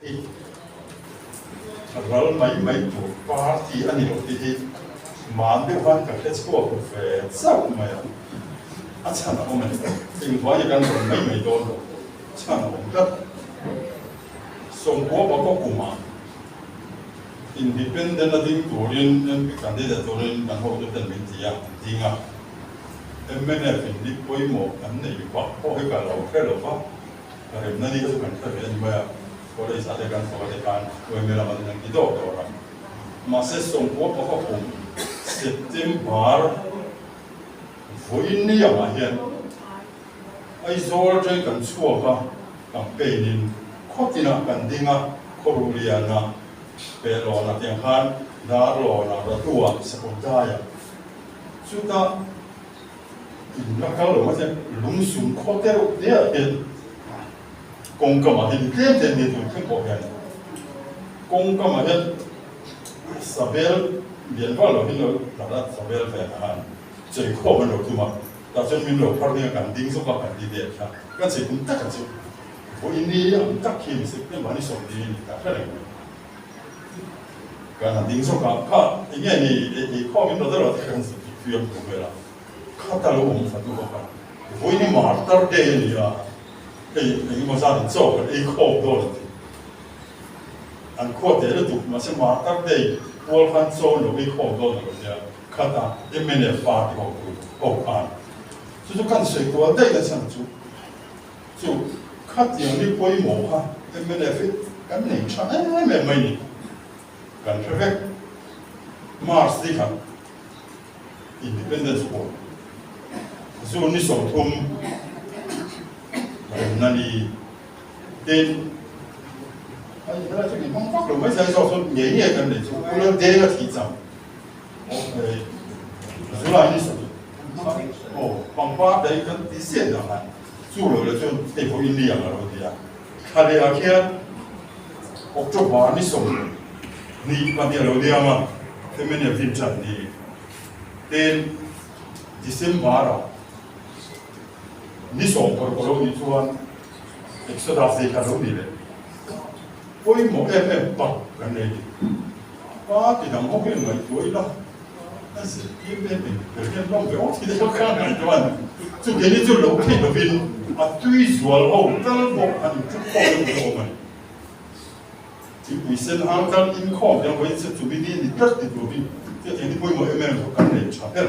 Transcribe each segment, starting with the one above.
Hi ral mai mai tur party a ni lo tih hi man deuh khan ka hre chhuak ve chauh mai a, a chhan a awm a ni. Engvai hi kan rawn mai mai dawn lo, chhan a awm tlat. Sawmkua pakaw kumah Independent a ding turin MP candidate turin kan hotuten min ti a, an ding a. Mnf in ni pawimawh an nei vak pawh hi ka lo hre lo va. Ka remna ni chu kan hre ve a ni mai a, college ah te kan thawk a te khan uaime lam an ti dawk dawk a. Mahse sawmkua pakhat kum September vawiin ni angah hian Aizawl atangin kan chhuak a, campaign in khawtinah kan ding a, Khawruhliana, Pehlawnah tiang khan Darlawnah, Ratuah, Sakawrdaiah chutah In la kal lo mahse lungsum khaw te reuh te ah hian kawngkamah hian tlem te an ni tur thleng pawh hian kawngkamah hian sabel lian vak lo hi lo tlar a sabel ve ah khan chei khawm an lo tum a tah chuan min lo phar ding a kan ding zawk a kan ti vel kha kan chei kum tak a chu vawiin ni ang tak hi ni September ni 20 ni tak hre reng mai. Kan han ding zawk a, kha enge ni ei khawm in rawt rawt kan fiam tur vel a, kha ta lo awm fatu bawk a, vawiin hi martar day a ni a, hei engemaw zat in chaw kan ei khawm dawn an ti, an khua teh lutuk mahse martar day pual khan chaw an lo ei khawm dawn a lo tia, kha ta mnf party ho tur ho khan chu chu kan sawi kual daih na chhan chu. Chu khatiang ni pawimawh kha mnf hi kan nei tha em em mai ni. Kan hre vek. March ni khat Independence War June ni 30 remna ni tin ai helai chu inhmang vak lo mai zai zawk chu ngei ngei kan nei chu Pu Laldenga thih chang July ni 20 aw pangpar daih kan ti ziah dah khan Chu lo la chuan hei pawh India ang a lo ti a, thla leh ah khian October ni 22 a lo diam a, mnf in ṭan ni ten December ah ni 16 a lo nih chuan Exodus day kha a lo ni leh. Pawimawh em em pak kan nei ni. Party dang ho hian ngaihtuah ila. A zirtir em em ber hian hlawm ve awk thei deuh kha ngaihtuah a ni. Chu keini chu lo thei lovin a tui zual ho tal pawh an inṭuk khawm deuh awm a ni. Thingpui sen hang tal inkhawm hian vawiin se chumi ni a ni tlat ti turin hetiang hi pawimawh em em kan nei ṭha ber.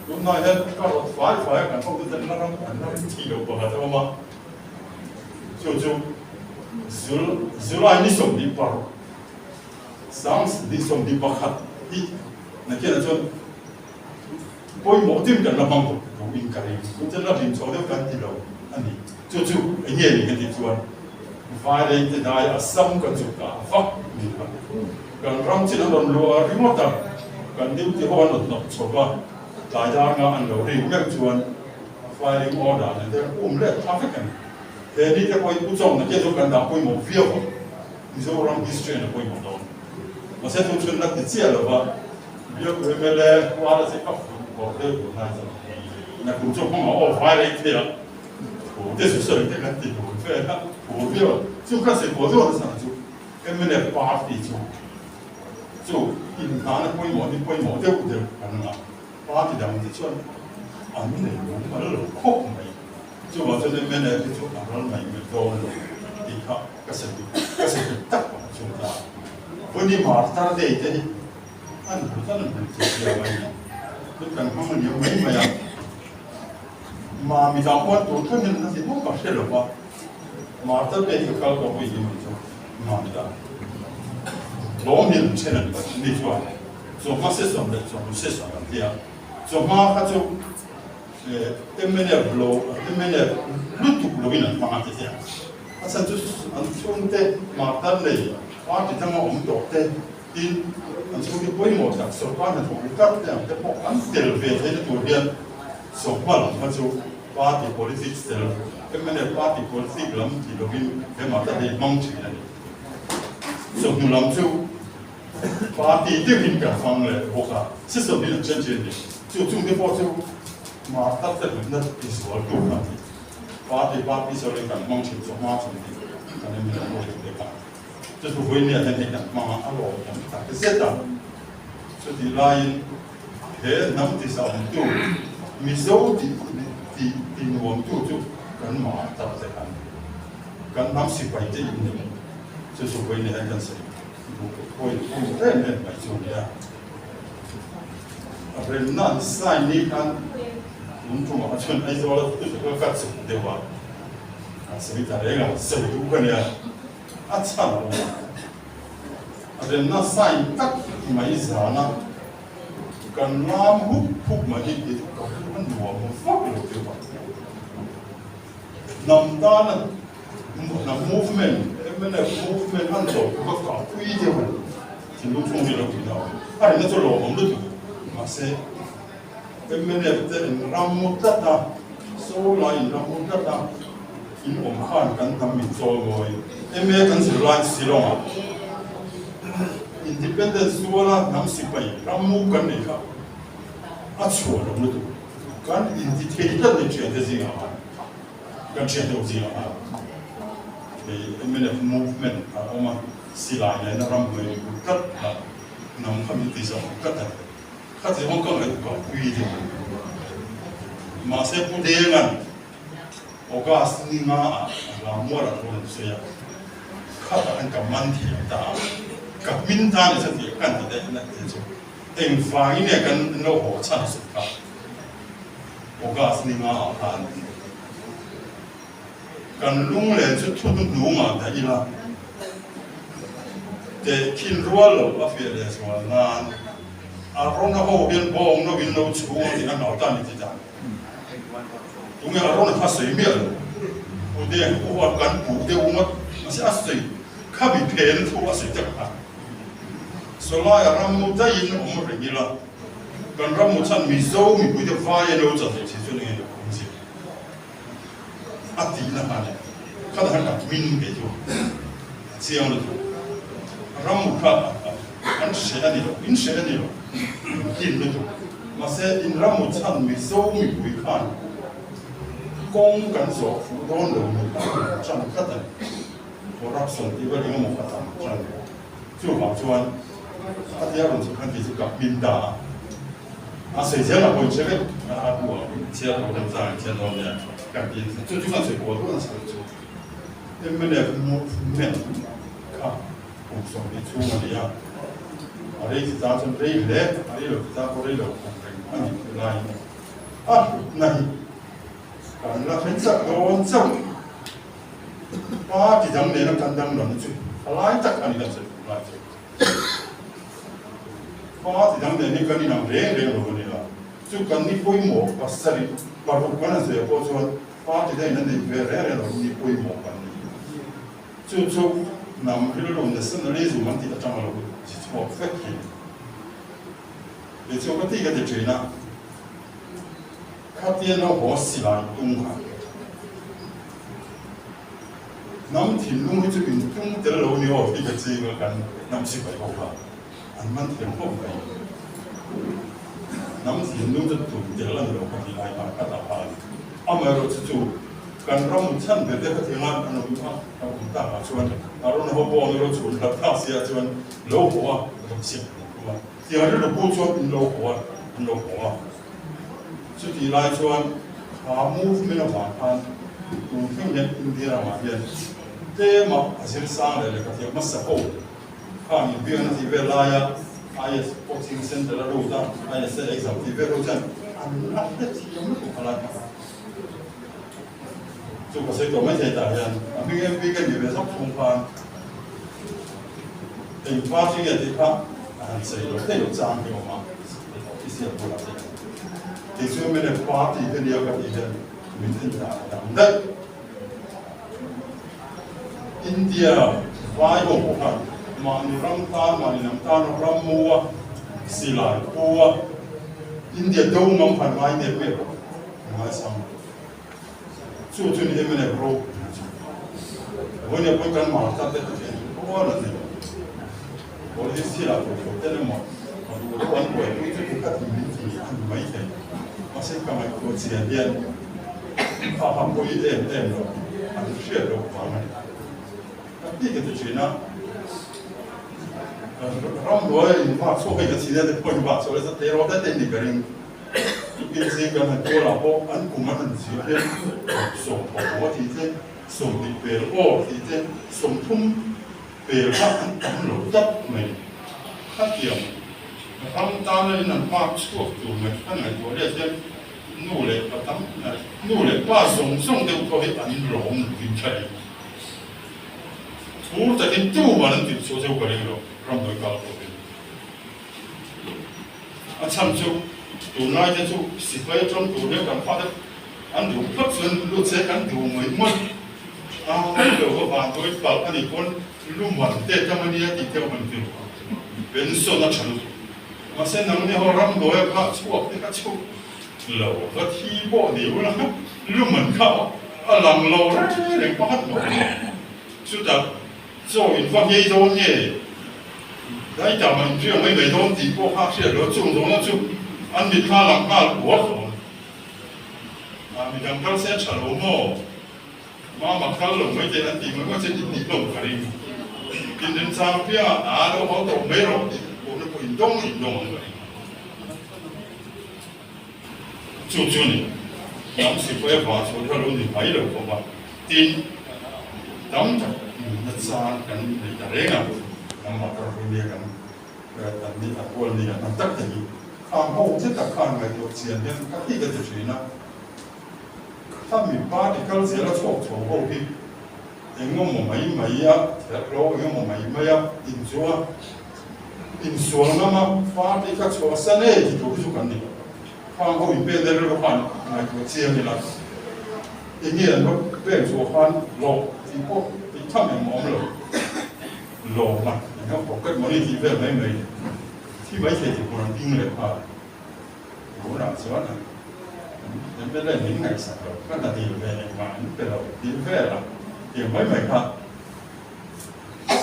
Tunlai hian ka rawt fai fai a kan hotu ten la ram an la ring thei lo pakhat a awm a, chu chu July ni 26. Psalms ni 21 hi nakinah chuan pawimawh deuhin kan la hmang tawh duhin ka ring. Chuan la hlim chho deuh kan ti lo a ni. Chu chu eng nge ni ka tih chuan Vairengte dai Assam ka chu kah vak ni kha. Kan ram chin an rawn luah ringawt a, kan duty ho an rawn hnawk chhawp a, tlai dar nga an lo ring meuh chuan firing order nen te um let thla vek a ni. He ni te pawhin Pu Chawng nakin chu kan dah pawimawh viau ang. Mizoram history an a pawimawh dawn. Mahse tun chhun la ti chiah lova biak mla huala che ka fuh kawr deuh tur nai chu na kum chu hmang a aw vai rei thei a thu te chu sawi te kan ti tur fe a phur viau a chu ka se kual deuh nasa chu mnf party chu chu inhna na pawimawh ni pawimawh deuh deuh kan ngah party dang te chuan an nei mumal lo khawp mai. Chuvang chuan mnf hi chu a ral mai mai dawn lo tih kha ka sawi duh ka sawi duh tak ang chu ta. Vawni Martar Day te hi an hmu tan an hmu thei sia mai ni. Tun kan hmang a niang mai mai a. Mami dang pawn tun thleng hian a ti bawk ka hre lo va. Martar Day hi ka kal tawh pawh i ni chu Mami dang. Lawm hi an then a ni chuan chawhma session leh chawhnu session an ti a. Chawhma kha chu Mnf lo, mnf lutuk loin an hmang a ti thei a. A chhan chu an chhungte martar nei party danga awm tawh te tin an chhungte pawimawh tak sorkar hnathawk ri tak te ang te pawh an tel ve theihna tur hian sawhma lam kha chu party politics tel mnf party politic lam ti loin he martar hi hmang thin a ni. Chawhnu lam chu Party deuhin kan hmang leh bawk a, system hi an chen thin a ni. Chu chungte pawh chu martar te hlutna ti zual tur a ni. Party party sawiin kan hmang thin chu hma chhan tih kan en mai. Chu chu vawinia hian hei kan hmang a, a lawmawm tak zet a. Chutih laiin he hnam tizamtu, Mizo tih tih tinuamtu chu kan mah tak zet a ni. Kan hnam sipai te in ni. Chu chu vawinia hian kan sawi duh pawi pawimawh em em mai chu a ni a. A remna an sign ni khan tun tumah chuan Aizawl a thu ka chuk deuh a, a sawi ta reng a, sawi duh ka nia. A chhan awm a, a remna sign tak mai zana kan lam hup hup mai hi ti chu ka rilru a nuam vak lo deuh a. Hnam tana hnam movement, mnf movement an zawh ka kah pui deuh a ni. Thinlung chhung hi lo tih na awm. A remna chu lawmawm lutuk mahse mnf te in ram mu tlat a, solar in ram mu tlat a. In awm khan kan hnam min chawl ngawi. MA kan zir lai Shillong ah Independence suala hnam sipai rammu kan nei kha a chhuah lo lutuk. Kan inti thei tlat ni thiante zingah khan, kan thiante ho zingah khan hei mnf movement a awm a, silai nena ramhnuai min put tlat kha hnam kha min ti zawk tlat a ni. Khati hawng ka ngaihtuah pui deuh. Mahse Pu Denga'n August ni nga ah Rammual ah thu an sawi a, khatah khan ka man thiam ta a, ka hmin ta ni chuan tih kan ti daih na te chu engvangin nge kan lo haw chhan suh kha August ni nga ah khan kan lunglen chu thu hnuhnung ah dah ila tehkhin rual lo a fiah leh zual nan a rawn a ho hian bawng no in lo chhung a tih a hlau ta ni ti dan. Tunge a rawn kha sawi miah lo. Pu Deng pawh a kan puh deuh ngawt mahse a sawi kha mi phen thu a sawi tak a. Sawlaia rammu daihin awm reng ila kan rammu chhan Mizo mipuite vai a lo chan leh thin chuan enge awm zia a tihna kha nia. Kha dah khan ka hmin kei chu a chiang lutuk. Rammu kha an hre a ni lo, in hre a ni lo, in hlin lutuk. Mahse, in rammu chhan Mizo mipui khan kawng kan zawh fuh dawn lo ni a ṭan tlat a ni. Corruption tih vel engemaw kha tam ṭan. Chuvang chuan a tia rawn chhuk khan kei chu ka hmin ta a. A sawi zel a pawi che vek a bu a chhiar lo rem zang in chhiar dawn nia kan ti a chu chu kan sawi kual dawn a sawi chu mnf movement kha kum 20 chhung a ni a a rei chi tan chuan rei hle a rei lo chi tan pawh rei lo ang reng a ni tih laiin a hlutna hi kan la hre chak dawn chauh party dang nena kan danglam chu a lai tak a ni kan sawi lai chu. Party dang nen hi kan inang reng reng lo a ni a, chu kan ni pawimawh pasarih paruk kan han sawi ah pawh chuan party dangin an neih ve reng reng lo ni pawimawh kan ni. Chu chu hnam rilru nationalism an tih atang lo chi chhuak vek hi. Kei chu ka ti ka ti thin a, khatia lo haw silai tung kha. Hnam thinlung hi chu in tum tel lo ni aw tih ka ching a kan hnam sipai ho kha an man thiam khawp mai. Hnam thinlung chu tum tel a ni lo kha tih lai khan ka dah a ni. Amaherawh chu chu kan ram chhan ber te kha thing a an awm a kan awm tak ah chuan a rawn haw pawh an lo chhun hlat thlak si ah chuan lo haw a ram siam an tum a. Tiang rilru pu chuan in lo haw a an lo haw a. Chutih lai chuan kha movement avang khan tun thleng hian India ramah hian tlema a zir sang leh lehkha thiam hmasa ho khang inbiakna tih vel laia IAS coaching center a lut a, IAS exam tih vel ho chuan an la hre thiam lutuk a lai kha. Chu ka sawi tawh mai thei tah hian a hming MP ka nih ve zawk chhung khan eng party nge tih kha a han sawi lo thei lo chang hi a awm a, official bulah te hian. Tichuan mnf party te nia ka tih hian min en dan a dang daih. India vai ho pawh khan mahni ram tan mahni hnam tan ram mu a, silai pu a, India do ngam khan ngai nep nep a ngaisang. Chu chu ni mnf ropui chu. Vawiin pawh kan martar te Pathian chu rual an ni lo. Politics thilah pawh tho ten emaw a duh deuh an buaipui chu ti khat in min ti a ni mai thei. Mahse ka ngaihtuah chian hian kha kha pawi em em lo an hriat loh vang a ni. Ka ti ka ti thin a. Ramhnuaia in vak chhuak hei ka chhina te pawh in vak chhuak nasa teh rawh te te ni ka ring. Tukin zing kan han kawl ah pawh an kum an han zir hian 10 a tih te, 20 pel aw tih te, 30 pel kha an tam lo tlat mai. Khatiang ram tana in an vak chhuak tur mai kha ngaihtuah let hian nu leh pa tam nu leh pa zawng zawng deuh pawh hi an lawm lovin tha e. Phur takin tuman an tirh chhuah cheu ka ring lo, ramhnuai kal pawhin. A chhan chu tunlai te chu sipai atang tur hian kan fate an duh phawt chuan lut se kan duh mai mai a, lo va vanduai palh a nih pawn luman te tang a nia tih te awm an ti lo a, pension a tha lutuk. Mahse nangni ho ramhnuaia kha chhuak te kha chhuak lo va thi pawh ni ula luman kha a lang lo reng reng pakhat mah a ni. Chutah chaw in va ngei dawn nge daitah mah in riak mai mai dawn tih pawh kha a hriat lo chung zawhna chu an mitthla lang nghal uar dawn. Ah midang kal se a tha lo maw? Mama kal lo mai teh an tih mai mai che in nih hlawm ka ring. In remchang apiangah a lo haw tawh mai rawh tih pawhna pawh in dawng in dawng ang ka ring. Chu chu ni hnam sipai avang chhuah kha lo ni mai lo khawp a, tin tam tak nunna chang kan nei ta reng a, nangmah ka rawn nia kan kan ni a kual ni ang tak te hi khang ho che tak khan ngaihtuah chian hian ka thi ka ti thin a, Khami party kal zel a chhuak chho ho hi engemaw mai mai a therhlo engemaw mai mai a inchung a insual ngam a party kha chhuah san e ti tur hi chu kan ni lo. Khang ho inpen der rilru khan ngaihtuah chiang ila enge an va pen chhuah khan lawk tih pawh tih tham engmah awm lo. Lawmna engemaw pocket money tih vel mai mai thi mai thei tih hmun an ding leh nghal. Tunah chuan MLA min ngaihsak lo, ka hna dil ve engmah an pe lo tih vel a tiang mai mai kha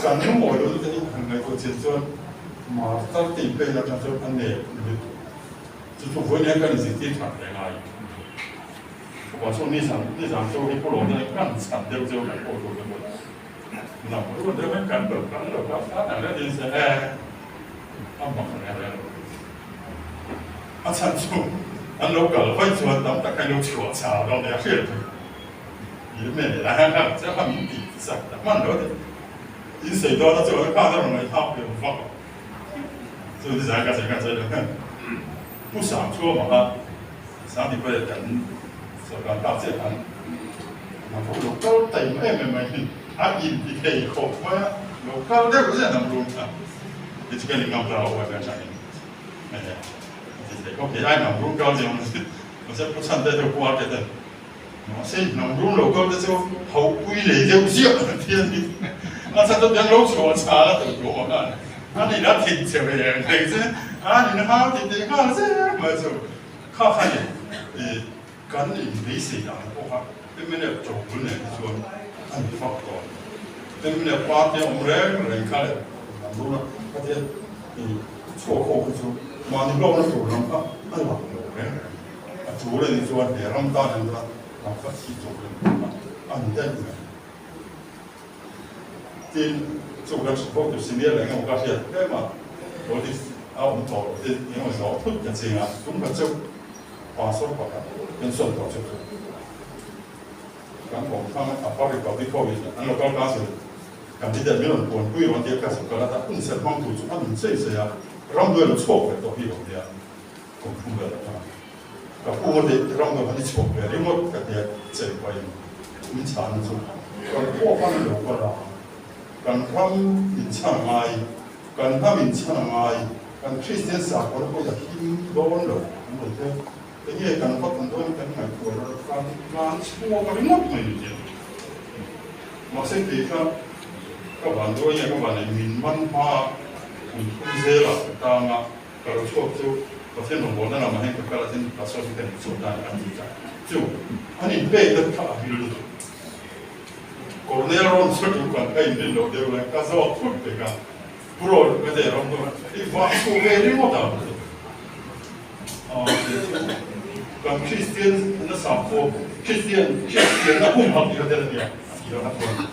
kan lungawi lo te hi han ngaihtuah chian chuan Martar te inpen atang chuan a nep lutuk. Chu chu vawiin hian kan inzirtir that reng ai. Fapa chu nizan nizan chu hi pawlawh te kan chhan deuh deuh kan pawh tur te pawh nang rual deuh hian kan lo kan lo kha a kan rin se e a mak reng reng lo. A chhan chu an lo kal vaih chuan tam tak kha in lo chhuah chau dawn nia hriat theih. I meh la hian kha chiah kha min tih sak ta hman lo tih in sawi dawn a chuan kha chuan rawn ngaihthlak ve vak a. Chu ni zai ka sawi kha sawi lo hian Pu Sangchhuama kha Sangti pawh kan sawrkar tak chiah khan hnathawk lo kal taim em em mai hi a inti thei khawp mai a, lo kal deuh zen ang rum kha ti chu ka ni ngam ta lo a kan thain. Chhuak ho khi chu mahni hlawkna tur lam kha a lang lo reng reng. A tul a nih chuan he ram tan hian kha lam kha thi tur a ni a, a ni daih mai. Tin, chu kan hre fo tur senior leh engemaw ka hriat tlem a, politics a awm tawh lo tin engemaw zawh thut ka ching a, tum khat chu pastor pakhat pension tawh chu kan awm thang a, Upper Republic ho in an local council Candidate min rawn puanpui rawn tia ka zuk a la ta hun serh hmang tur chu a nun chei chei a, ramhnuai lo chhuak ve tawh hi lo nia kum thum vel atang ka pu ngawt i ramhnuai khan i chhuak ve ringawt ka tia chei pahin min chhan chu kan khua khan a lo kal a, kan ram min chhan a ngai, kan hnam in chhan a ngai, kan Kristian sakawr pawh i a him dawn lo an rawn tia enge kan va kan dawn kan ngaihtuah lo kan tlan chhuak ringawt mai ni tia. Mahse kei kha ka van dawi nge ka van nei min man hma a kum thum zela ka tang a, ka lo chhuak chu Pathian rawngbawlna lamah hian ka kal a tin Pastor hi ka nih chhuak ta a ni a ti ta chu an in pek dat kha a hil lutuk. Cornel rawn chu tu kan ka inrin loh deuh lai ka zawt thut pek a, Pu Rawl ka te rawng dawn a i vah chhuah ve ringawt ang kan Kristian nasa pawh Kristian Kristianna humhak tih kha tel a nia a ti a chuan.